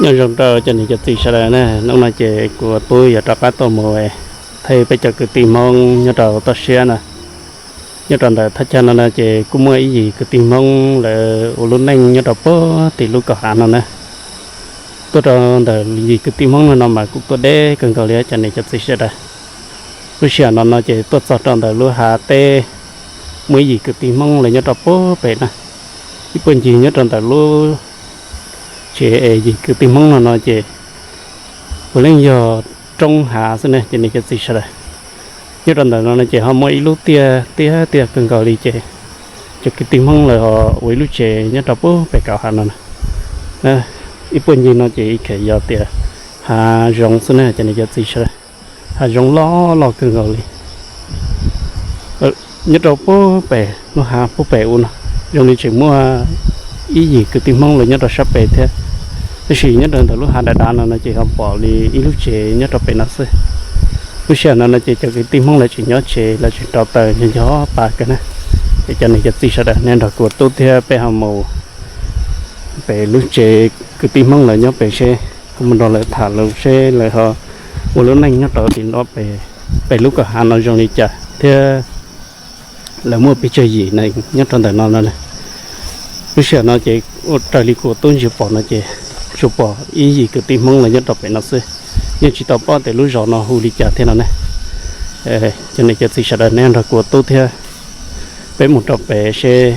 Nyob zoo rau cov niam cov txiv sawv daws na, hnub no ces kuv tub yuav rov qab tuaj mus thaij peb cov kwv tij Hmoob nyob rau toj siab na. Nyob rau ntawm thaj chaw no no ces kuj muaj ib yim kwv tij Hmoob lawv ua lub neej nyob rau puag tim lub kaum hav no na. Tuaj rau ntawm yim kwv tij Hmoob no no mas kuj tuaj deb kawg nkaus li cov niam cov txiv sawv daws. Lub sij hawm no no ces tuaj txog rau ntawm lub hav teb, muaj ib yim kwv tij Hmoob lawv nyob rau puag pem na. Ib puag ncig nyob rau ntawm lub tsev es yim kwv tij Hmoob no no ces puav leej yog roob hav xwb ne cov niam cov txiv sawv daws. Nyob rau ntawm no no ces ho muaj ib lub tiaj tiaj tiaj kawg nkaus li ces cov kwv tij Hmoob lawv ho ua ib lub tsev nyob rau puag pem kaum hav no na. Ib puag ncig no ces ib kheem yog tias hav zoov xwb na cov niam cov txiv sawv daws. Hav zoov loj loj kawg nkaus li. Nyob rau puag pem lub hav puag pem ub no zoo li tseem muaj ib yim kwv tij Hmoob lawv nyob rau sab pem thiab. Tab sis nyob rau ntawm lub hav dav dav no no ces ho pom li ib lub tsev nyob rau pem no xwb. Lub sij hawm no no ces cov kwv tij Hmoob lawv tseem nyob tsev, lawv tseem rau taws nco nco pa kawg na. Ces cov niam cov txiv sawv daws nej nrog kuv tub thiab peb ho mus pem lub tsev kwv tij Hmoob lawv nyob pem seb, kuv mus nrog lawv tham lus seb lawv ho ua lub neej nyob rau tim no, pem lub kaum hav no zoo li cas thiab lawv muaj pes tsawg yim neeg nyob rau ntawm no no. Lub sij hawm no ces ua raws li kuv tub ntsia pom no ces tsuas pom ib yim kwv tij Hmoob lawv nyob rau pem no xwb, yeej tsis tau paub tias lub zos no hu li cas thiab no ne. Cov niam cov txiv sawv daws nej nrog kuv tub thiab peb mus rau pem seb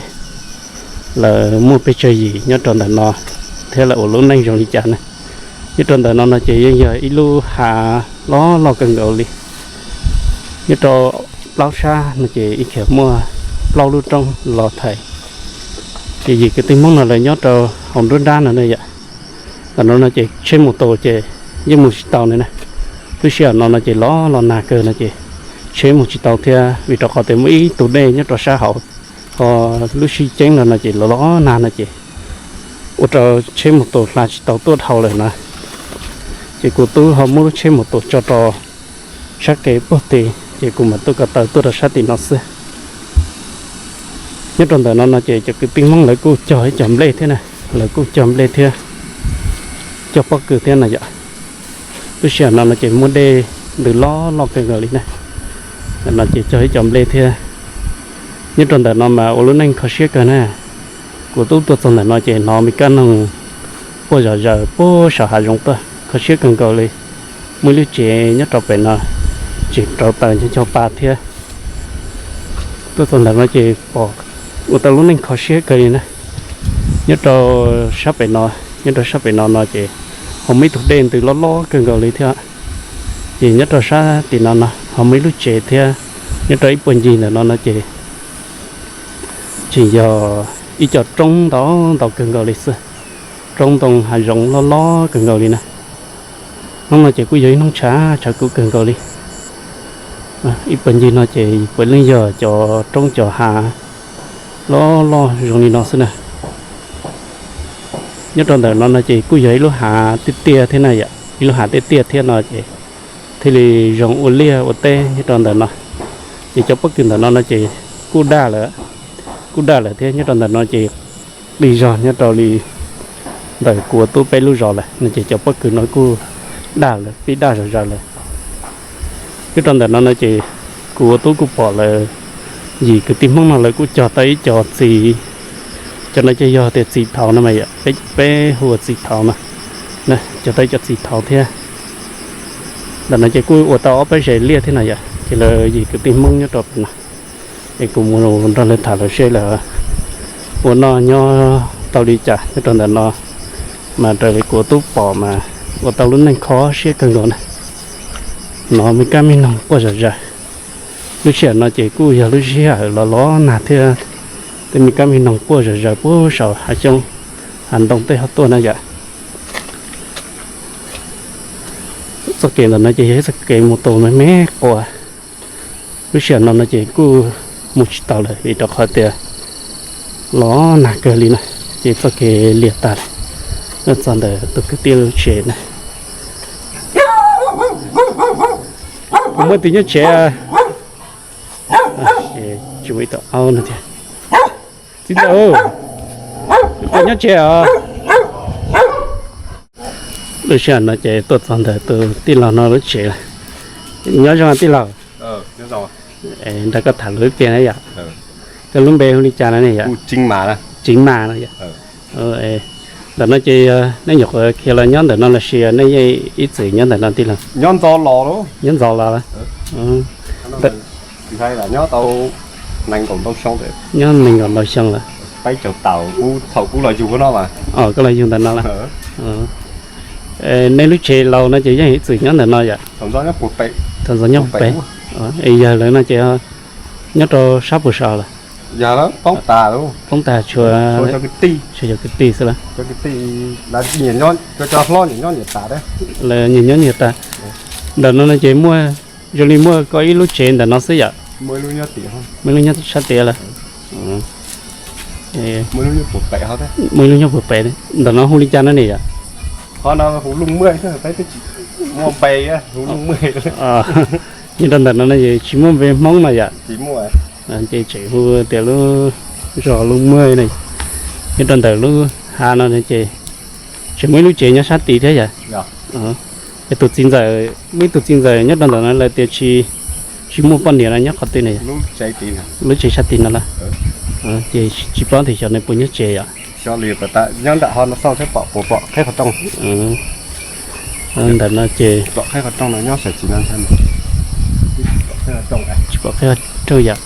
lawv muaj pes tsawg yim nyob rau ntawm no thiab lawv ua lub neej zoo li cas ne. Nyob rau ntawm no no ces yeej yog ib lub hav loj loj kawg nkaus li. Nyob rau plaub sab no ces ib khiav muaj plaub lub roob los thaiv. Ces yim kwv tij Hmoob no lawv nyob rau hauv nruab nrab no ne yom. Ntawm no no ces tsheb mus tus ces yeej mus tsis tau ne na. Lub sij hawm no no ces los los nag kawg no ces tsheb mus tsis tau thiab vim rau qhov tias muaj ib tug dej nyob rau sab hauv, ho lub sij ceeb no no ces los los nag no ces ua rau tsheb mus tus hla tsis tau tuaj dhau lawm na. Ces kuv tub ho muab lub tsheb mus tus tso rau sab kev puag tid ces kuv mam tuaj ko taw tuaj rau sab tim no xwb. Nyob rau ntawm no no ces cov kwv tij Hmoob lawv kuj cog ib co nplej thiab na, lawv kuj cog nplej thiab cog pob kws thiab na yom. Lub sij hawm no no ces muaj dej ntws loj loj kawg nkaus li na. Ntawm no ces cog ib co nplej thiab. Nyob rau ntawm no mas ua lub neej kho siab kawg na. Kuv tub tuaj txog ntawm no ces hnov me kab noog quaj zom zaws puag saum hav zoov tuaj, kho siab kawg nkaus li. Muaj ib lub tsev nyob rau pem no, tseem rauv taws ncho ncho pa thiab. Tuaj txog ntawm no ces pom ua tau lub neej kho siab kawg li na. Nyob rau sab pem no, nyob rau sab pem no no ces ho muaj ib tug dej ntws loj loj kawg nkaus li thiab. Ces nyob rau sab tim no no ho muaj ib lub tsev thiab. Nyob rau ib puag ncig ntawm no no ces tseem yog ib co roob ntau ntau kawg nkaus li xwb, roob ntoo hav zoov loj loj kawg nkaus li na. Hnub no ces kuj yog ib hnub tshav tshav kub kawg nkaus li. Ib puag ncig no ces puav leej yog cov roob cov hav loj loj zoo li no xwb na. Nyob rau ntawm no no ces kuj yog ib lub hav tiaj tiaj thiab na yom, ib lub hav tiaj tiaj thiab no ces thiaj li zoo ua liaj ua teb nyob rau ntawm no. Ces cov pob kws ntawm no no ces kuj daj lawm, kuj daj lawm thiab. Nyob rau ntawm no ces qis zog nyob rau li ntawm kuv ua tub peb lub zos lawm no ces cov pob kws no kuj daj lawm, pib daj zom zaws lawm. Nyob rau ntawm no no ces kuv ua tub kuj pom lawv yim kwv tij Hmoob no lawv kuj cog tau ib co txiv, cov no ces yog tias txiv thauv no mas yom, peb hu ua txiv thauv no, cog tau ib co txiv thauv thiab. Ntawm no ces kuj ua tau ob peb zes liaj thiab no yom, ces lawv yim kwv tij Hmoob nyob rau pem no. Es kuv mus nrog lawv tham lawv seb lawv ua noj nyob tau li cas nyob rau ntawm no. Mas raws li kuv tub pom mas ua tau lub neej kho siab kawg nkaus na. Hnov me kab me noog quaj zom zaws. Lub sij hawm no ces kuj yog lub sij hawm los los nag thiab, tej me kab me noog quaj zom zaws puag saum hav xyoob hav ntoo tej ho tuaj na yom. Txoj kev ntawm no ces yog ib txoj kev mus tus me me quas. Lub sij hawm no no ces kuj mus tsis tau lawm vim rau qhov tias los nag kawg li na, ces txoj kev lias tag lawm. Nyob txog ntawm tus kwv tij lub tsev na. Kuv muaj tus nyob tsev, tsis muaj ib tug aub no thiab. Txiv ntxawm, koj nyob tsev os? Lub sij hawm no ces tuaj txog ntawm tus tij laug no lub tsev lawm. Nyob zoo tij laug. Nrog koj tham lus ib pliag na yom. Koj lub npe hu li cas no ne yom? Tseev Mas no yom. Ntawm no ces yog nej nyuam qhuav khiav los nyob ntawm no los sis nej yeej ib txwm nyob ntawm no tij laug? Nyob ntxov los los. Nyob nees nkaum ntau xyoo lawm. Peb caug tawm thaum kuv los yug no mas. Koj los yug ntawm no lawm. Nej lub tsev laus no ces yeej ib txwm nyob ntawm no yom? Thaum ntxov nyob puag pem. Es yawg lawv no ces nyob rau sab puag saud lawm? Yog poob tas, poob tas tshuav cov kwv tij xwb lawm. Cov hlob nyias nyob nyias tas. Lawv nyias nyob nyias tas. Ntawm no no ces muaj, zoo li muaj koj ib lub tsev ntawm no xwb yom? Muaj ib lub nyob sab tiaj lawm. Muaj ib lub nyob puag pem. Ntawm no hu li cas no ne yom? Qhov no hu Looj Muaj, peb twb tsis muaj npe, hu Looj Muaj. Nyob rau ntawm no no ces tsis muaj npe Hmoob no yom? Ces tseem hu tias lub zos Looj Muaj no. Nyob rau ntawm lub hav no ces tseem muaj ib lub tsev nyob sab tid thiab yom? Es tus txiv ntxawm, muaj ib tug txiv ntxawm nyob rau ntawm no lawv tias tsis, tsis muaj poj niam no nyob qhov twg ne? Lub tsev sab tid no lawm. Ces tsis paub tias xyov nws puas nyob tsev yom? Nyob nram ho no xauj thiab pom puas pom qhib qhov rooj. Ntawm no ces pom qhib qhov rooj no nyob sawv tsis no ntag. Tsis pom qhib qhov rooj yom?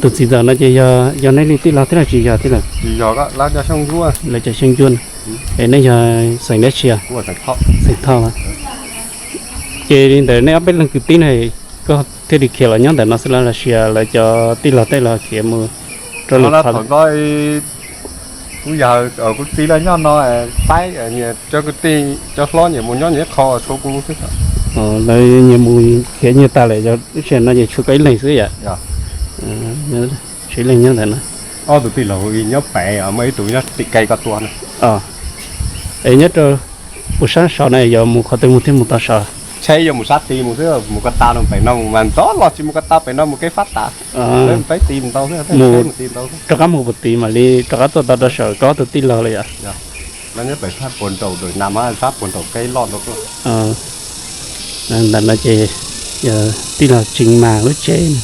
Tus txiv ntxawm no ces yog, yog nej li tij laug thiab los tsis yog tij laug? Lawv cov xyoo ncuab no. Es nej yog xeem dab tsi? Xeem Thoj. Ces li ntawd nej ob peb leeg kwv tij no koj thiaj li khiav los nyob ntawm no xwb los sis lawv cov tij laug tej los khiav mus rau lwm qhov? Kuv yog kuv txiv lawv nyob no, pab nyias cov kwv tij cov hlob nyias mus nyob nyias qhov, tshuav kuv xwb. Lawv nyias mus khiav nyias tas lawm, lub sij hawm no ces tshuav koj ib leeg xwb yom? Tshuav ib leeg nyob ntawm no. Ob tug tij laug nyob pem, muaj ib tug nyob tim kev koj tuaj no. Es nyob rau puag sab saud na, yuav mus qhov twg mus thiaj mus tau saud? Tsheb yuav mus sab tid mus xwb, mus ko taw no pem no mus mas ntxov los tsis mus ko taw pem no mus kev fab tas. Peb ti mus tau xwb, mus rov qab mus puag tid mam li rov qab tuaj tau rau saum koj tus tij laug lawm yom? Nyob pem sab puag nraum, sab puag nraum kev loj nraud. Ntawm no ces tij laug Tseev Mas lub tsev,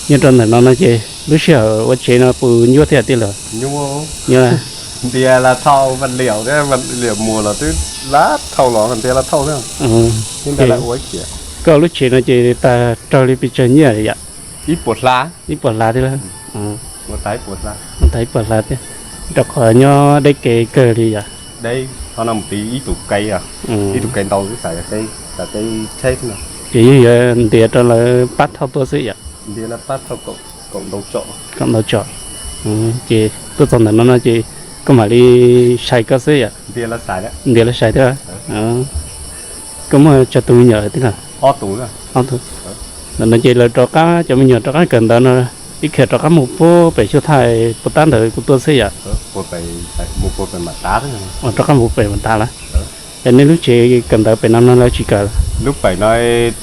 nyob rau ntawm no no ces lub sij hawm ua tsev no puas nyuaj thiab tij laug? Nyuaj. Ntiav las thauj, vaj liam thiab, vaj liam muag los twb las thauj los ntiav las thauj thiab. Koj lub tsev no ces tag raug li pes tsawg nyiaj yom? Ib puas hla. Ib puas hla thiab. Tag ib puas hla thiab. Rau qhov nyob deb kev kawg li yom? Deb, qhov no mus tid ib tug kev, ib tug kev ntau xwb, xav, xav kev tsheb xwb no. Ces yeej yuav ntiav rau lawv pab thauj tuaj xwb yom? Ntiav lawv pab thauj kaum ntau tsom. Kaum ntau tsom. Ces tuaj txog ntawm no no ces koj mam li sai koj xwb yom? Ntiav lawv sai thiab. Koj muaj tsawg tus me nyuam tij laug? Ob tug. Ntawm no ces lawv rov qab, cov me nyuam rov qab kawm ntawv no, ib khiav rov qab mus puag pem xyuas thaj puas tab ntawd kuv tuaj xwb yom? Rov qab mus pem mas tas lawm. Es nej lub tsev kawm ntawv pem no no lawv tsis kawm? Lub pem no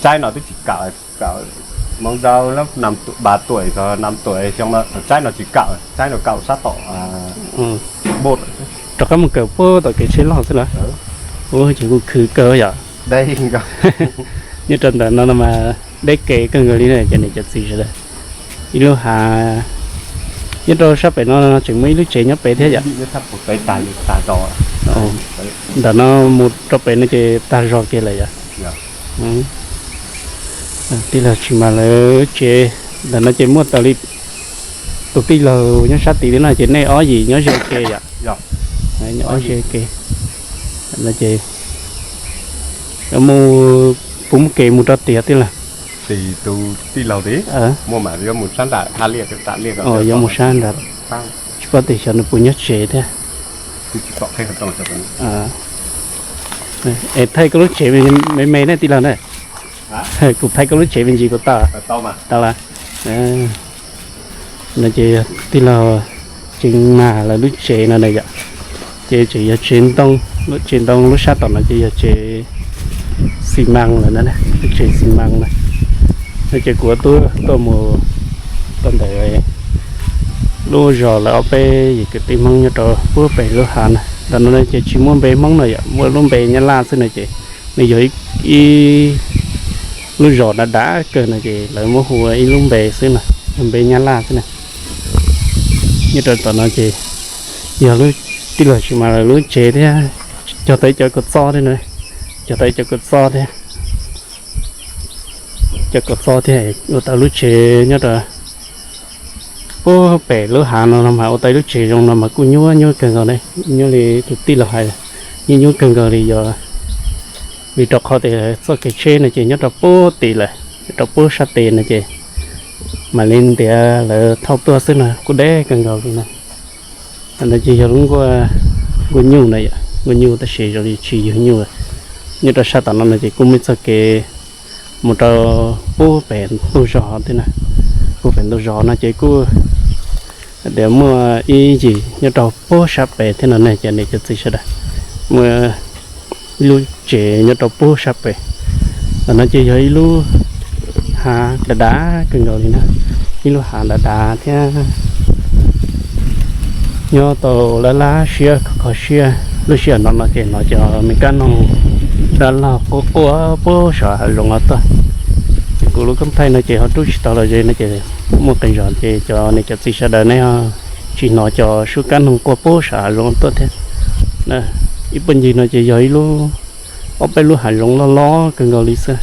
tsaib no twb tsis kawm, kawm hmoov zaub lab ba tuam, xyoo no, ba tuam xyoo no tsaib no tsis kawm, tsaib no kawm sab tom. Rov qab mus kawm puag tom kev tsheb loj xwb lawm. Ua ces kuj khwv kawg yom? Nyob rau ntawm no no mas deb kev kawg nkaus li na cov niam cov txiv sawv daws. Ib lub hav, nyob rau sab pem no tseem muaj ib lub tsev nyob pem thiab yom? Ntawm no mus rau pem no ces tag zog kiag lawm yom? Tij laug Tseev Mas lawv tsev ntawm no ces muaj tau li tus tij laug nyob sab tid li no ces nej ob yim nyob ze ke yom? Nyob ob ze ke. No ces mus, puas muaj kev mus rau tiag tij laug? Tus tij laug tid, muaj mas yuav mus sab nram hav liaj, yuav mus sab nram, tsis paub tias xyov nws puas nyob tsev thiab. Es thaij koj lub tsev me me ne tij laug na. Kuv thaij koj lub tsev me ntsis kuv tau, tau lawm. No ces yog tij laug Tseev Mas lawv lub tsev no na yom. Ces tseem yog tsev ntoo, lub tsev ntoo lub sab tom no ces yog tsev xi mas lawm na, lub tsev xi mas na. No ces kuv tuaj, tuaj mus rau ntawm lub zos lawv ob peb yim kwv tij Hmoob nyob rau puag pem lub hav na. Ntawm no ces tsis muaj npe Hmoob no yom, muaj lub npe Nyab Laj xwb no ces nws yog ib lub zos dav dav kawg no ces lawv muab hu ua ib lub npe xwb no, yog npe Nyab Laj xwb na. Nyob rau tom no ces yog lub tij laug tsis mas lub tsev thiab, cog tau ib cov kaum txob thiab na, cog tau ib cov kaum txob thiab, cov kaum txob thiab ua tau lub tsev nyob rau puag pem lub hav no no mas ua tau ib lub tsev zoo no mas kuj nyuaj nyuaj kawg nkaus li, nyuaj li tus tij laug hais, nyuaj nyuaj kawg nkaus li yog vim rau qhov tias txoj kev tsheb no ces nyob rau puag tim lawm, nyob rau puag sab tes no ces mam li ntiav lawv thauj tuaj xwb no kuj deb kawg nkaus li na. No ces yog lub nkuaj, nkuaj nyuj na yom, nkuaj nyuj tab sis zoo li tsis yog nyuj. Nyob rau sab tom no no ces kuj muaj txoj kev mus rau puag pem ntug zos thiab na, puag pem ntug zos no ces kuj tias muaj ib yim nyob rau puag sab pem thiab no ne, cov niam cov txiv sawv daws, muaj ib lub tsev nyob rau puag sab pem. Ntawm no ces yog ib lub hav dav dav kawg nkaus li na, ib lub hav dav dav thiab nyob tau laj laj siab kho kho siab. Lub sij hawm no no ces hnov cov me kab noog dab laug quaj quaj puag saum hav zoov no tuaj. Ces kuv lub koob thaij no ces ho rub tsis tau los ze no ces muaj qee zaum ces cov niam cov txiv sawv daws nej tsis hnov cov suab kab noog quaj puag saum hav zoov tuaj thiab. Ib puag ncig no ces yog ib lub, ob peb lub hav zoov loj loj kawg nkaus li xwb.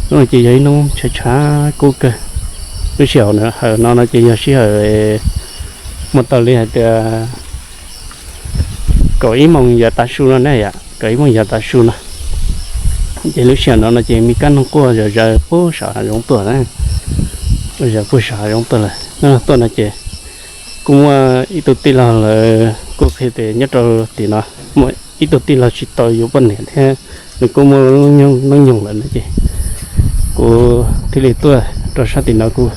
Hnub no ces yog ib hnub tshav tshav kub kawg. Lub sij hawm hawm no no ces yog sij hawm muaj tau li hais tias kaum ib moos yav tav su no ne yom, kaum ib moos yav tav su no. Ces lub sij hawm no no ces me kab noog quaj zom zaws puag saum hav zoov tuaj na, quaj zom zaws puag saum hav zoov tuaj lawm. Hnub no tuaj no ces kuj muaj ib tug tij laug lawv kuj qhia tias nyob rau tim no muaj ib tug tij laug tsis tau yuav poj niam thiab nws kuj muaj lub hnub nyoog lawm no ces kuv thiaj li tuaj rau sab tim no kuj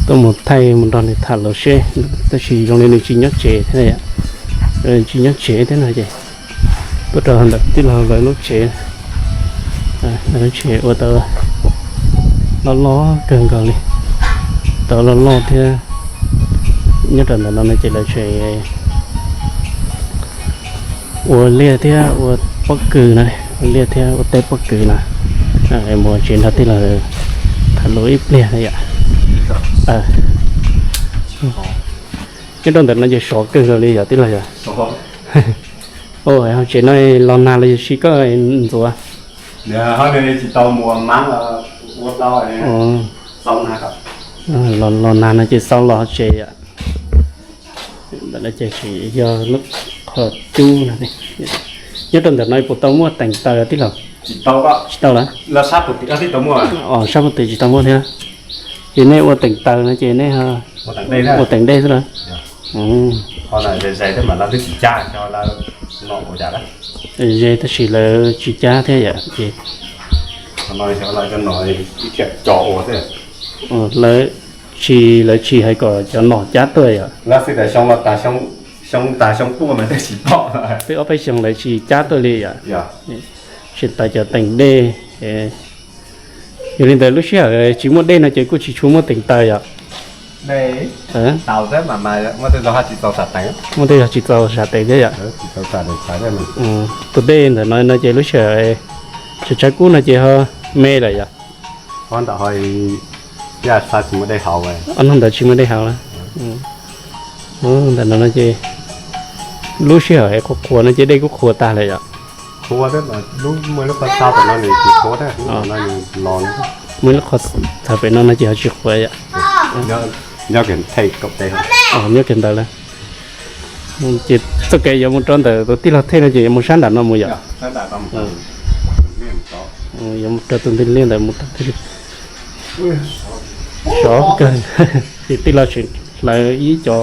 tuaj mus thaij mus nrog nws tham lus seb, tab sis zoo li nws tsis nyob tsev thiab, tsis nyob tsev thiab no ces tuaj rau ntawm tij laug lawv lub tsev, lub tsev ua tau loj loj kawg nkaus li, tau loj loj thiab. Nyob rau ntawm no no ces lawv tsev ua liaj thiab ua pob kws no, ua liaj thiab ua teb pob kws no. Mus tsev nrog tij laug tham lus ib pliag na yom. Nyob rau ntawm no ces sov kawg nkaus li yom tij laug yom. Tsev no los nag los yog si koj ntxuav? Tsis tau mus mas ua tau, los nag no ces xau los tsev yom. Ntawm no ces tseem yog lub qhov cub no. Nyob rau ntawm no puas tau muaj teem taws tij laug? Tsis tau lawm. Sab puag tim tsis tau muaj thiab. Ces nej ua teem taws no ces nej ua teem dej xwb lawm. Ze tab sis lawv tsis cab thiab yom ces lawv tsis, lawv tsis hais kom cov nom cab tuaj yom. Twb ob peb xyoos lawv tsis cab tuaj li yom. Tsis tau cov teem dej. Yog li ntawd lub sij hawm tsis muaj dej no ces kuj tsis tshua muaj teem taws yom. Muaj tej zog tsis txaus sam tes thiab yom. Tus dej ntawm no no ces lub sij hawm tshav tshav kub no ces ho me lawm yom. Ob hnub ntawd tsis muaj dej haus lawm. Ntawm no no ces lub sij hawm qhuav qhuav no ces dej kuj qhuav tag lawm yom. Muaj lub qhov txhawv pem no no ces ho tsis qhuav yom. Nyob kiag ntawd lawm. Ces txoj kev yuav mus rau ntawm tus tij laug thej no ces yuav mus sab nram no mus yom. Yuav mus rau tus ntug liaj ntawd mus tau thiaj li sov kawg. Ces tij laug tseem hlawv ib co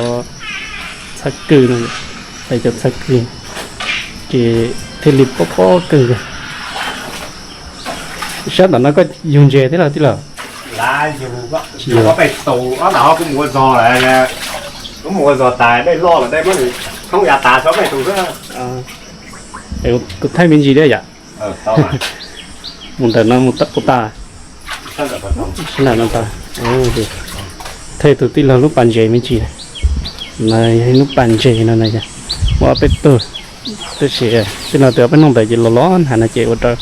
txhab kwj no, hlawv cov txhab kwj ces thiaj li pob pob kawg. Sab nram no koj yug ntses thiab los tij laug? Kuv mus ua zog tas dej loj los dej muab nws thoob yav tas tso peb tus xwb. Kuv thaij me ntsis thiab yom. Mus ntawm no mus puas tas? Sab nram no tas. Thaij tus tij laug lub pas ntses me ntsis. No yog ib lub pas ntses no na yog. Ob peb tug, tab sis tej no tias ob peb hnub ntawd ces los los hnav no ces ua rau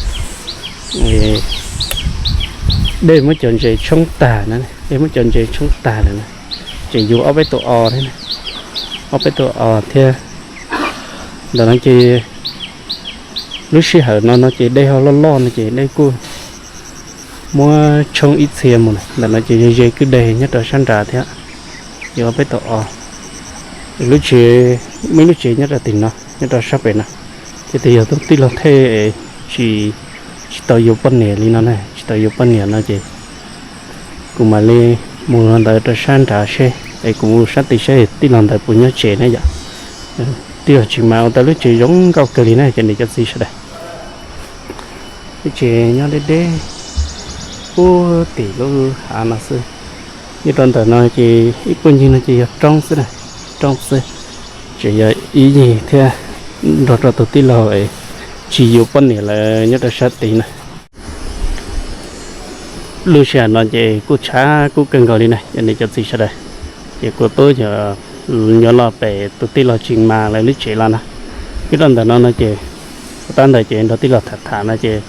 dej muab cov ntses tshoob tag na, dej muab cov ntses tshoob tag lawm na. Ces yug ob peb tug os thiab, ob peb tug os thiab. Ntawm no ces lub sij hawm no no ces dej ho loj loj no ces dej kuj muab tshoob ib txhia mus na. Ntawm no ces ze ze kwj deg nyob rau sab nrad thiab. Yog ob peb tug os, lub tsev, muaj ib lub tsev nyob rau tim no, nyob rau sab pem no. Ces tus yog tus tij laug thej es tsis, tsis tau yuav poj niam li no na, tsis tau yuav poj niam no ces kuv mam li mus ntawd rau sab nrad seb es kuv mus sab tid seb tij laug ntawd puas nyob tsev na yom. Tij laug tsis mas ua tau lub tsev zoo nkauj kawg li na cov niam cov txiv sawv daws. Lub tsev nyob deb deb puag tim lub hav no xwb. Nyob rau ntawm no ces ib puag ncig no ces yog roob xwb na, roob xwb. Tseem yog ib yig thiab nrog rau tus tij laug es tsis yuav poj niam lawm nyob rau sab tid na. Lub sij hawm no ces kuj tshav kub kawg nkaus li na cov niam cov txiv sawv daws. Ces kuv tub nyob los pem tus tij laug tsis mas lawv lub tsev los na. Nyob rau ntawm no no ces, tab ntawd ces nrog tij laug tham tham no ces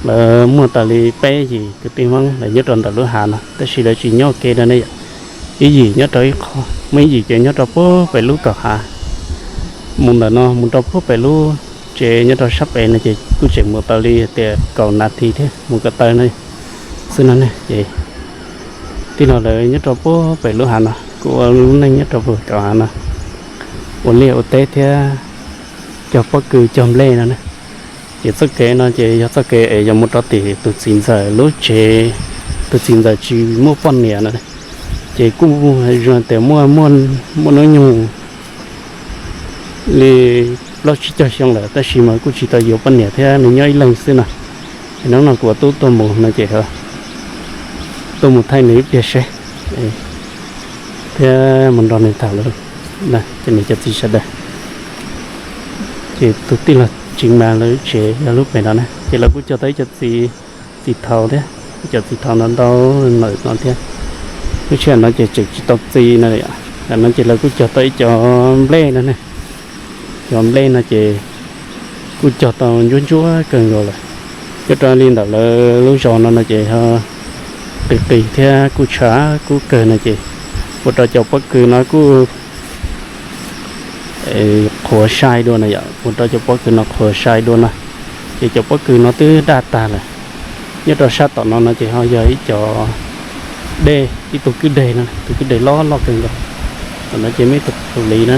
lawv muaj tau li peb yim kwv tij Hmoob lawv nyob rau ntawm lub hav no tab sis lawv tsis nyob ua ke no ne yom. Ib yim nyob rau ib qho, muaj ib yim ces nyob rau puag pem lub kaum hav. Mus ntawm no mus rau puag pem lub tsev nyob rau sab pem no ces kuj tseem mus tau li tias kaum nas this thiab mus ko taw no xwb no ne. Ces tij laug lawv nyob rau puag pem lub hav no kuj ua lub neej nyob rau puag kaum hav no, ua liaj ua teb thiab cog pob kws cog nplej no na. Ces txoj kev no ces yog txoj kev es yog mus rau tim tus txiv ntxawm lub tsev, tus txiv ntxawm tsis muaj poj niam no. Ces kuj zoo tias muaj, muaj hnub nyoog li plaub tsib caug xyoo lawm tab sis mas kuj tsis tau yuav poj niam thiab nws nyob ib leeg xwb no. Ces hnub no kuv ua tub tuaj mus no ces tuaj mus thaij nws ib pliag seb thiab mus nrog nws tham lawm, cov niam cov txiv sawv daws. Ces tus tij laug tsis mas lawv lub tsev yog lub pem no na ces lawv kuj cog tau ib co txiv, txiv thaum thiab, ib co txiv thaum ntau ntau ntawm no thiab. Lub sij hawm no ces tseem tsis tau txi no, ntawm no ces lawv kuj cog tau ib co nplej no ne. Cov nplej no ces kuj cog tau ntsuab ntsuab kawg nkaus lawm. Nyob rau li ntawm lawv lub zos no no ces qis qis thiab kuj tshav kub kawg no ces ua rau cov pob kws no kuj qhuav sai dua no yom, ua rau cov pob kws no qhuav sai dua no. Ces cov pob kws no twb daj tag lawm. Nyob rau sab tom no no ces ho yog ib co dej, ib tug kwj deg no, tus kwj deg loj loj kawg nkaus. Tom no ces muaj ib tug pus lis na,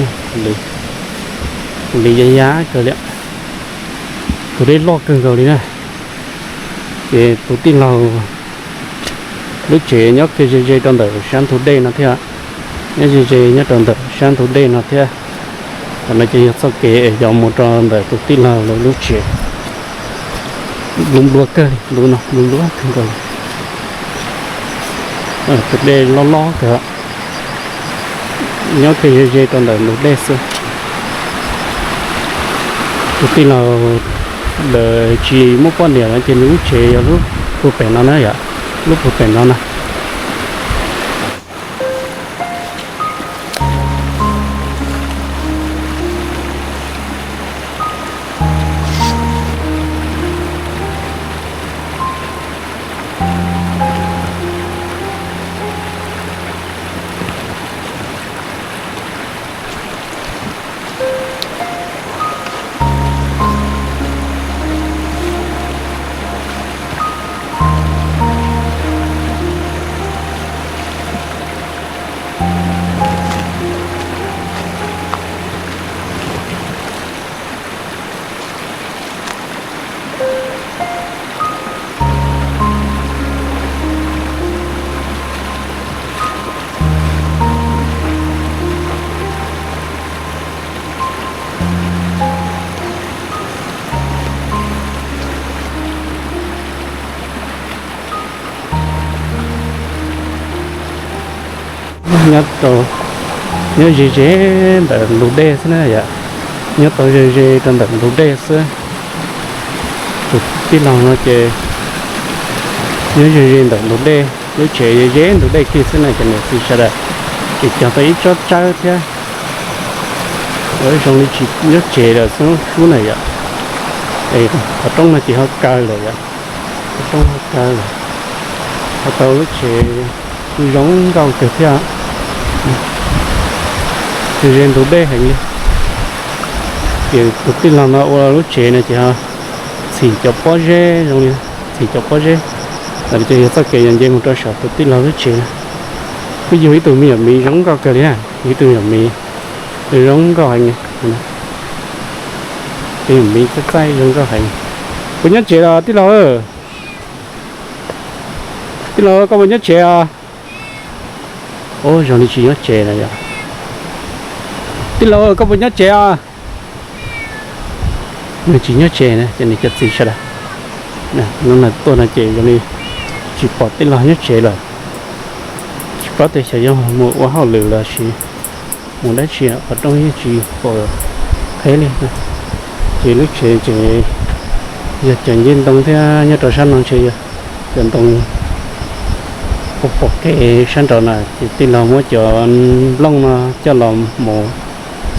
pus lis ya ya kawg li, tus dej loj kawg nkaus li na. Ces tus tij laug lub tsev nyob kiag ze ze rau ntawm sab ntug dej no thiab, nyob ze ze nyob rau ntawm sab ntug dej no thiab. Tom no ces yog txoj kev es yog mus rau ntawm tus tij laug lawv lub tsev. Lub nplua kawg li, lub no lub nplua kawg nkaus li. Tus dej loj loj kawg, nyob kiag ze ze rau ntawm ntug dej xwb. Tus tij laug lawv tsis muaj poj niam no ces nws lub tsev yog lub puag pem no na yom, lub puag pem no na. Nyob rau, nyob ze ze ntawm ntug dej xwb na yom, nyob tau ze ze rau ntawm ntug dej xwb. Tus tij laug no ces nyob ze ze ntawm ntug dej, lub tsev ze ze ntug dej kiag xwb na cov niam txiv sawv daws. Ces cog tau ib tsob tsawb thiab, Lawv zoo li tsis nyob tsev lawm xwb na yom. Es qhov rooj no ces ho kaw lawm yom, qhov rooj ho kaw lawm. Ho tau lub tsev kuj zoo nkauj kawg thiab, ze ntug dej heev li. Ces tus tij laug no ua lub tsev no ces ho txhim cov pob zeb zoo li, txhim cov pob zeb. Ces yog txoj kev yog nce mus rau saum tus tij laug lub tsev. Kuj yug ib tug me nyuam miv zoo nkauj kawg li, yug ib tug me nyuam miv zoo nkauj heev. Tus me nyuam miv txaij txaij zoo nkauj heev. Puas nyob tsev los tij laug? Tij laug, koj puas nyob tsev os? Ub, zoo li tsis nyob tsev na yom. Tij laug, koj puas nyob tsev os? Nws tsis nyob tsev na, ces nws cov txiv sawv daws, hnub no tuaj no ces zoo li tsis pom tij laug nyob tsev lawm. Tsis paub tias xyov yog mus ua hauj lwm los sis mus dab tsi, qhov rooj yeej tsis pom qheb li. Ces lub tsev ces yog cov ncej ntoo thiab nyob rau sab no ntshe yog cov ntoo pom pom kev sab nraud na, ces tij laug muab cov nplooj no coj los mus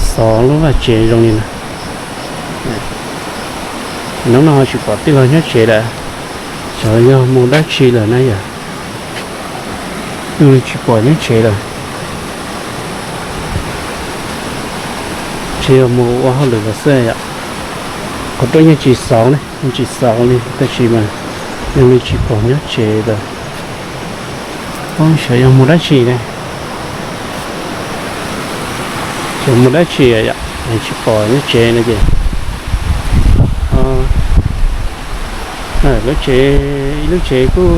xov lub vaj tsev zoo li no. Hnub no tsis pom tij laug nyob tsev lawm, xyov yog mus dab tsi lawm na yom. Twb tsis pom nyob tsev lawm, ntshe yog mus ua hauj lwm los xwb yom. Qhov rooj yeej tsis xauv ne, yeej tsis xauv li tab sis mas zoo li tsis pom nyob tsev lawm. Xyov yog mus dab tsi ne, xyov mus dab tsi yom, tsis pom nyob tsev no ces lub tsev, ib lub tsev kuj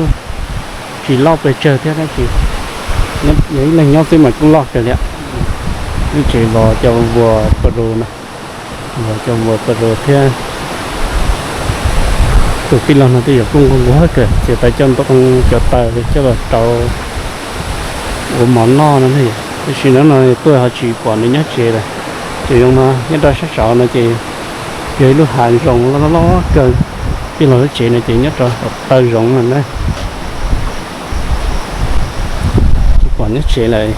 tsis loj pes tsawg thiab tab sis yog ib leeg nyob xwb mas kuj loj kawg li. Lub tsev vov cov vuas pa ru no, vov cov vuas pa ru thiab. Tus tij laug no tej zaum kuj nquag nquag kawg, txiav taws coj ntoo cov taws coj los rau ua mov noj no ne. Tab sis hnub no tuaj ho tsis pom nws nyob tsev lawm. Ces zoo no nyob rau sab saud no ces yog ib lub hav zoov loj loj kawg, tij laug lub tsev no ces nyob rau hauv taw zoov no na. Tsis pom nyob tsev lawm,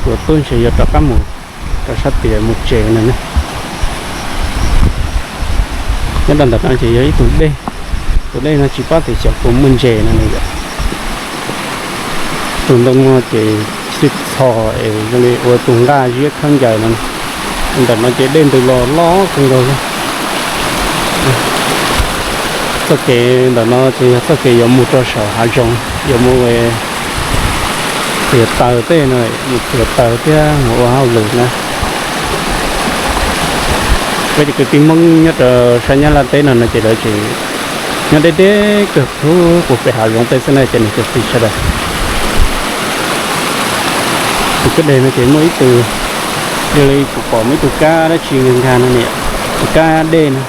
kuv tub ntshe yuav rov qab mus rau sab tid mus tsev no ne. Nyob rau ntawm no ces yog ib tug dej, tus dej no tsis paub tias xyov puas muaj ntses no ne yom. Tus ntoo no ces txhij txhos es zoo li ua tus nqaj ziab khaub ncaws no. Ntawm no ces dej ntws los loj kawg nkaus li. Txoj kev ntawm no ces yog txoj kev yuav mus rau saum hav zoov, yuav mus txiav taws tej no, mus txiav taws thiab mus ua hauj lwm na. Peb cov kwv tij Hmoob nyob rau sab Nyab Laj teb no no ces lawv tseem nyob deb deb kawg puag pem hav zoov tej xwb na ces nws cov txiv sawv daws. Tus kwj deg no ces muaj ib tug, yog li kuv pom muaj ib tug kab dab tsi nkag nkag no niam, tus kab dej no.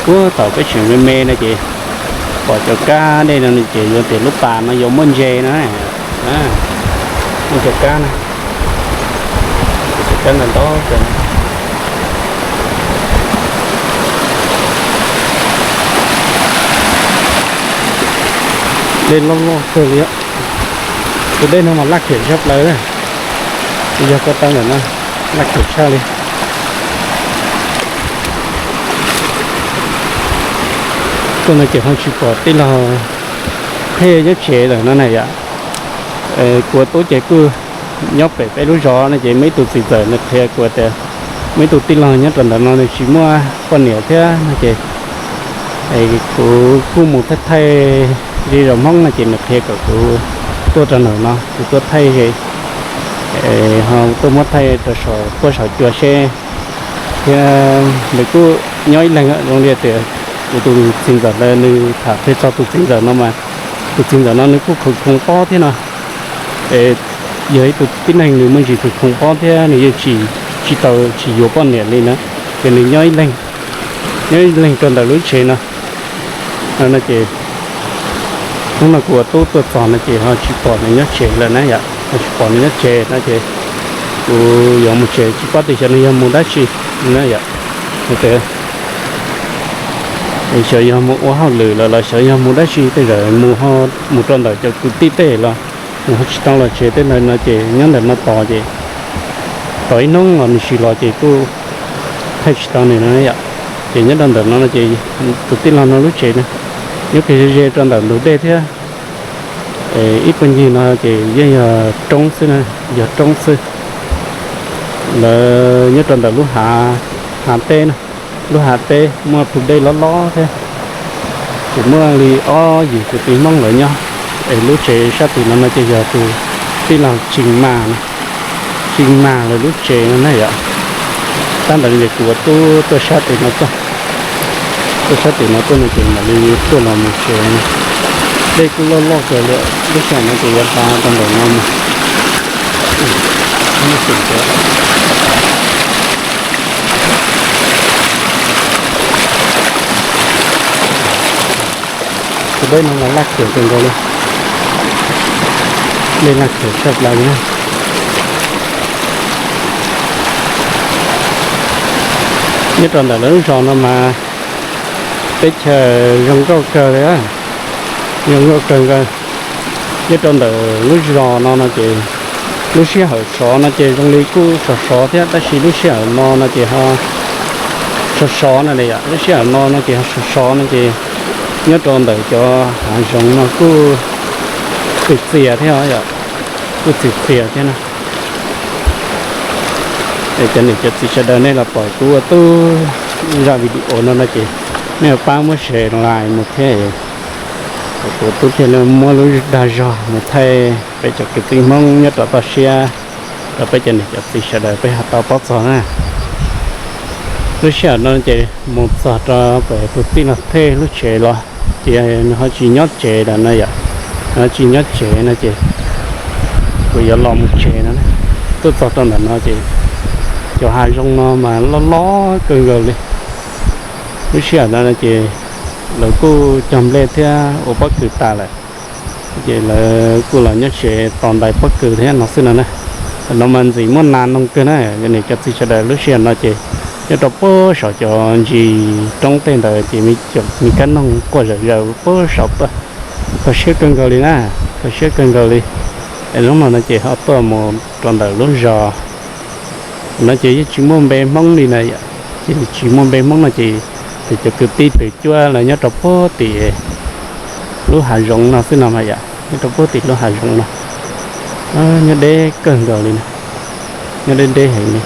Puag thaum peb tseem me me no ces pom cov kab dej no ces yuav tias lub pas no yuav muaj ntses na. Muaj cov kab na, cov kab ntau ntau kawg. Dej loj loj kawg li. Tus dej no mas laj khiam tshaj plaws, yog ko taw ntawm no laj khiam tshaj li. Tuaj no ces ho tsis pom tij laug Thej nyob tsev lawm no na yom. Kuv ua tub ces kuj nyob pem peb lub zos no ces muaj ib tug txiv ntxawm nws qhia kuv tias muaj ib tug tij laug nyob rau ntawm no nws tsis muaj poj niam thiab no ces kuv kuj mus thaij thaij zej zos Hmoob no ces nws qhia kom kuv tuaj rau ntawm no, kuv tuaj thaij, ho tuaj muab thaij rau saum quaj saum cua seb thiab. Nws kuj nyob ib leeg zoo li tias kuv tus txiv ntxawm lawm, nws tham qhia txog tus txiv ntxawm no mas tus txiv ntxawm no nws kuj khoom khoom pob thiab no. Yog ib tug tib neeg nws muaj ntsis khoom khoom pob thiab nws yeej tsis, tsis tau tsis yuav poj niam li na, ces nws nyob ib leeg, nyob ib leeg rau ntawm lub tsev no. No ces hnub no kuv ua tub tuaj txog no ces ho tsis pom nws nyob tsev lawm na yom, ho tsis pom nws nyob tsev no ces kuv yuav mus tsev tsis paub tias xyov nws yog mus dab tsi na yom. Tias xyov yog mus ua hauj lwm los los xyov yog mus dab tsi, tej zaum mus, mus rau ntawm cov kwv tij tej los nws ho tsis tau los tsev tej ntawd no ces nyob ntawm no tos ces tos ib hnub los nws tsis los ces kuj thaij tsis tau nws no yom. Ces nyob rau ntawm no no ces tus tij laug no lub tsev na, nyob kiag ze ze rau ntawm ntug dej thiab. Ib puag ncig no ces yeej yog roob xwb na, yog roob xwb. Lawv nyob rau ntawm lub hav, hav teb na, lub hav teb muaj tus dej lob lob thiab. Tsis muaj li ob yim tus tij Hmoob lawv nyob. Es lub tsev sab tim no no ces yog tus tij laug Tsis Mas, Tsis Mas lawv lub tsev no na yom. Tab ntawd ces kuv ua tub tuaj sab tim no tuaj, tuaj sab tim no tuaj no ces mam li tuaj los mus tsev. Dej kuj loj loj kawg li, lub sij hawm no ces yuav hla rau ntawm no mus. Tus dej no mas laj khaws kawg nkaus li, dej laj khaws tshaj plaws li na. Nyob rau ntawm lawv lub zos no mas teb chaws zoo nkauj kawg li, zoo nkauj kawg nkaus. Nyob rau ntawm lub zos no no ces lub sij hawm sov no ces zoo li kuj sov sov thiab, tab sis lub sij hawm no no ces ho sov sov no yom, lub sij hawm no no ces ho sov sov no ces nyob rau ntawm cov hav zoov no kuj txias txias thiab yom, kuj txias txias thiab na. Es cov niam cov txiv sawv daws nej los pom kuv ua tub zaj video no no ces nej pab muab share like mus thiab, kuv ua tub thiaj li muab lub dag zog mus thaij peb cov kwv tij Hmoob nyob rau toj siab rau peb cov niam cov txiv sawv daws peb ho tau paub txog na. Lub sij hawm no ces mus txog rau pem tus tij laug Thej lub tsev los ces nws ho tsis nyob tsev lawm no yom, nws ho tsis nyob tsev no ces kuv yuav los mus tsev no. Tuaj txog rau ntawm no ces cov hav zoov no mas loj loj kawg nkaus li. Lub sij hawm no ces lawv kuj cog nplej thiab ua pob kws tas lawm, ces lawv kuj los nyob tsev tos ntais pob kws thiab no xwb no na. Tam no mas ntxim muaj nas noog kawg na, cov niam cov txiv sawv daws. Lub sij hawm no ces nyob rau puag saum cov ntsis roob tej ntawd ces me kab noog quaj zawm zaws puag saum tuaj. Kho siab kawg nkaus li na, kho siab kawg nkaus li. Es hnub no no ces ho tuaj mus rau ntawm lub zos no ces yeej tsis muaj npe Hmoob li na yom, ces tsis muaj npe Hmoob no ces cov kwv tij twm cuab lawv nyob rau puag tim lub hav zoov no xwb no mas yom, nyob rau puag tim lub hav zoov no. Nyob deb kawg nkaus li na, nyob deb deb heev li.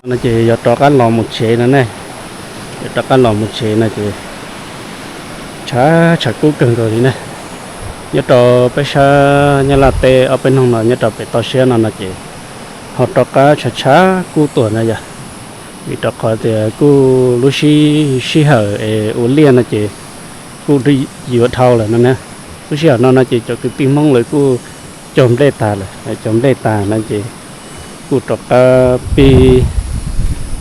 No ces yog rov qab los mus tsev no ne, yog rov qab los mus tsev no ces tshav tshav kub kawg nkaus li na. Nyob rau peb sab Nyab Laj teb ob peb hnub no nyob rau pem toj siab no no ces ho rov qab tshav tshav kub tuaj na yom, vim rau qhov tias kuj lub sij sij hawm es ua liaj no ces kuj yuav dhau lawm no na. Lub sij hawm no no ces cov kwv tij Hmoob lawv kuj cog nplej tas lawm, cog nplej tas no ces kuj rov qab pib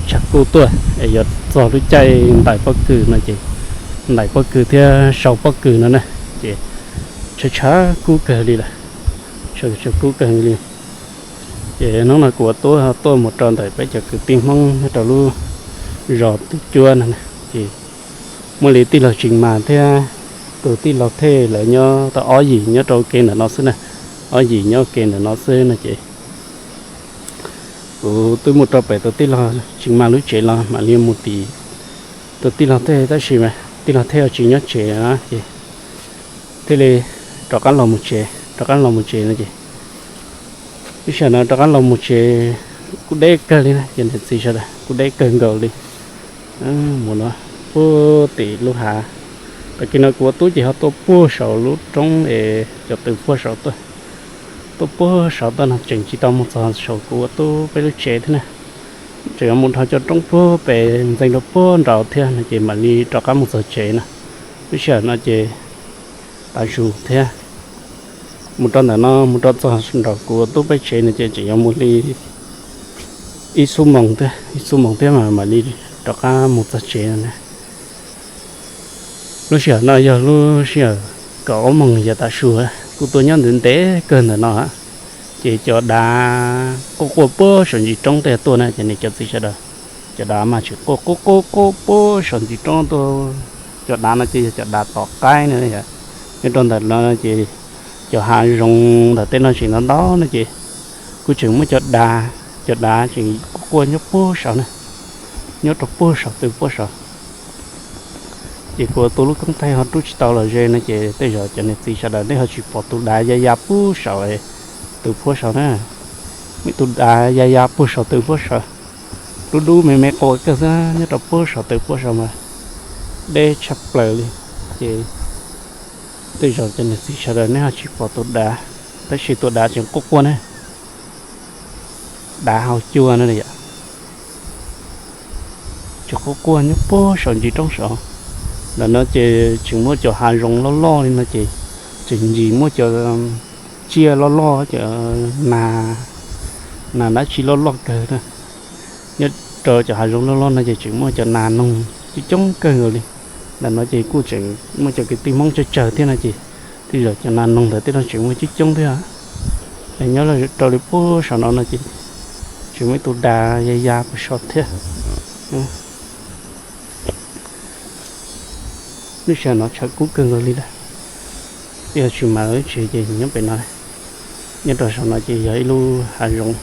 tshav kub tuaj es yuav txog lub caij ntais pob kws no ces ntais pob kws thiab sau pob kws no na, ces tshav tshav kub kawg li lawm, tshav tshav kub kawg li. Ces hnub no kuv ua tub tuaj mus rau ntawm peb cov kwv tij Hmoob nyob rau lub zos twm cuab no na, ces muaj li tij laug Tsis Mas thiab tus tij laug Thej lawv nyob tau ob yim nyob rau kev ntawm no xwb na, ob yim nyob kev ntawm no xwb no ces kuv twb mus rau pem tus tij laug Tsis Mas lub tsev los mam li mus tim tus tij laug Thej, tab sis mas tij laug Thej tsis nyob tsev na ces thiaj li rov qab los mus tsev, rov qab los mus tsev no ces lub sij hawm no rov qab los mus tsev kuj deb kawg li na ces niam txiv sawv daws, kuj deb kawg nkaus li. Mus no puag tim lub hav, tag kis no kuv ua tub ces ho tuaj puag saum lub roob es cov twm puag saum tuaj, tuaj puag saum tuaj no tseem tsis tau mus txog saum kuv ua tub peb lub tsev thiab na. Tseem yuav mus dhau cov roob puag pem ntxeev rau puag nraud thiab no ces mam li rov qab mus txog tsev no. Lub sij hawm no ces tav zus thiab, mus rau ntawm no mus rau txog nraum kuv ua tub peb tsev no ces tseem yuav mus li ib xuab moos thiab, ib xuab moos thiab mas mam li rov qab mus txog tsev no na. Lub sij hawm no yog lub sij hawm kaum ob moos yav tav su, kuj tuaj nyob ntev ntev kawg ntawm no, ces cov dav quaj quaj puag saum ntsis roob tej tuaj na ces niam cov txiv sawv daws, cov dav mas tseem quaj quaj quaj quaj puag saum ntsis roob tuaj. Cov dav no ces yog cov dav tom qaib na yom. Nyob rau ntawm no ces cov hav zoov ntawm tej no tseem ntau ntau no ces kuj tseem muaj cov dav, cov dav tseem quaj quaj nyob puag saud na. nyob rau puag saum tw puag saud. Ces kuv ua tus lub koob thaij ho rub tsis tau los ze no ces tej zaum cov niam txiv sawv daws nej ho tsis pom tus dav ya ya puag saum tw puag saud na. Muaj ib tug dav ya ya puag saum tw puag saud, dub dub me me qua kawg xwb, nyob rau puag saum tw puag saud mas deb tshaj plaws li. Ces tej zaum cov niam txiv sawv daws nej ho tsis pom tus dav, tab sis tus dav tseem quaj quaj na. Dav hau cua no yom, tseem quaj quaj nyob puag saum ntsis roob saud. Ntawm no ces tseem muaj cov hav zoov loj loj li no ces tseem ntsis muaj cov tsiaj loj loj, cov nas, nas dab tsi loj loj kawg na. Nyob rau cov hav zoov loj loj no ces tseem muaj cov nas noog coob coob kawg nkaus li. Ntawm no ces kuj tseem muaj cov kwv tij Hmoob tsawg tsawg thiab no ces tej zaum cov nas noog ntawd tej no tseem muaj coob coob thiab. Nyob rau li puag saum no no ces tseem muaj ib tug dav ya ya puag saud thiab. Lub sij hawm no tshav kub kawg nkaus li lawm, yog tsis mam lub tsev ces nyob pem no. Nyob rau saum no ces yog ib lub hav zoov,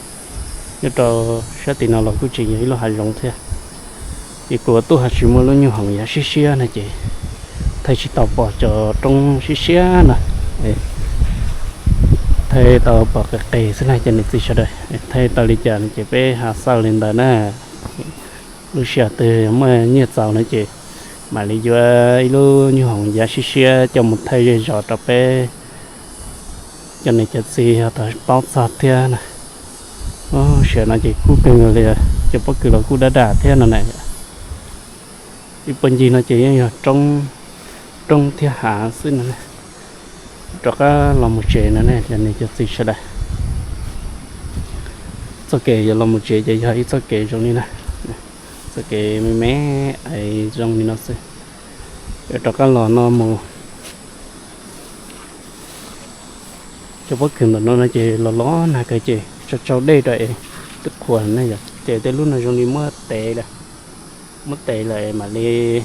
nyob rau sab tim no los kuj tseem yog ib lub hav zoov thiab. Ces kuv ua tuaj ho tsis muaj lub nyuj hoom yav siab siab no ces thaij tsis tau pom cov roob siab siab no, thaij tau pom qis qis xwb na cov niam txiv sawv daws. Thaij tau li cas no ces peb ho xauj li ntawd na. Lub sij hawm twg muaj nyiaj txaus no ces mam li yuav ib lub nyuj hoom yav siab siab coj mus thaij zej zos rau peb cov niam cov txiv ho tau paub txog thiab na. Sij hawm no ces kub kawg nkaus li, cov pob kws los kuj dab dab thiab no na. Ib puag ncig no ces yeej yog roob thiab hav xwb no. Rov qab los mus tsev no ne cov niam cov txiv sawv daws. Txoj kev yuav los mus tsev ces yog ib txoj kev zoo li na, txoj kev me me es zoo li no xwb. Yuav rov qab los no mus. Cov pob kws ntawm no no ces los los nag kawg ces tso tsau dej rau es twb qhuav ne yom, ces tej lub no zoo li muab tev lawm. Muab tev lawm mam li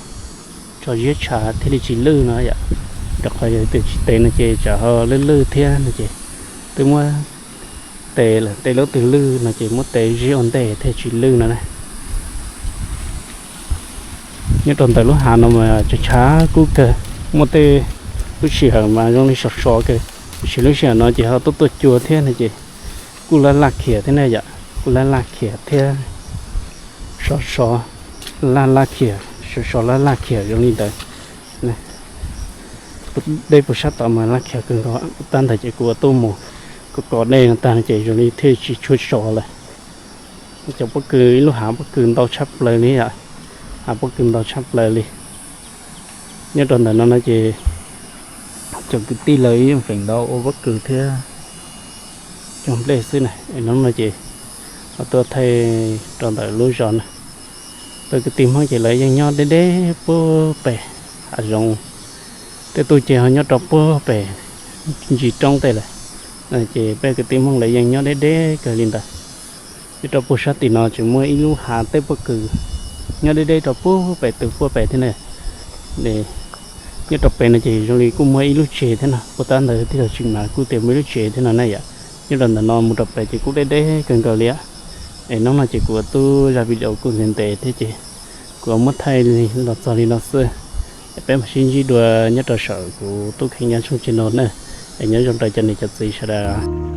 tso ziab tshav thiaj li tsis lwj no yom. Rau qhov yog tias tsis tev no ces tsam ho lwj lwj thiab no ces twb muab tev lawm, tej lub twg lwj no ces muab tev ziab ua ntej thiaj tsis lwj no na. Nyob rau ntawm lub hav no mas tshav tshav kub kawg, muaj tej lub sij hawm mas zoo li sov sov kawg, tiam sis lub sij hawm no ces ho tuaj tuaj cua thiab no ces kuj laj laj khiam thiab ne yom, kuj laj laj khiam thiab. Sov sov laj laj khiam, sov sov laj laj khiam zoo li ntawd. Dej puag sab tod mas laj khiam kawg nkaus, tab ntawd ces kuv tuaj mus kov kov dej no tag no ces zoo li thiaj tsis tshua sov lawm. Cov pob kws, ib lub hav pob kws ntau tshaj plaws li yom, hav pob kws ntau tshaj plaws li. Nyob rau ntawm no no ces cov kwv tij lawv yeej feem ntau ua pob kws thiab cog nplej xwb na. Es hnub no ces ho tuaj thaij rau ntawm lub zos na. Peb kwv tij Hmoob ces lawv yeej nyob deb deb puag pem hav zoov, tej tug ces ho nyob rau puag pem ntsis roob tej lawm. Ces peb kwv tij Hmoob lawv yeej nyob deb deb kawg li ntawd. Nyob rau puag sab tim no tseem muaj ib lub hav teb pob kws nyob deb deb rau puag pem tw puag pem thiab na. Nyob rau pem no ces zoo li kuj muaj ib lub tsev thiab no, puag ta ntawd tij laug tsis mas kuj tias muaj ib lub tsev thiab no na yom. Nyob rau ntawm no mus rau pem ces kuj deb deb kawg nkaus li. Es hnub no ces kuv tub zaj video kuj ntev ntev thiab ces kuv muab thaij los txog li no xwb. Es peb mam sib ntsib dua nyob rau saum kuv tub kheej nyob tshooj channel na. Es nyob zoo rau cov niam cov txiv sawv daws.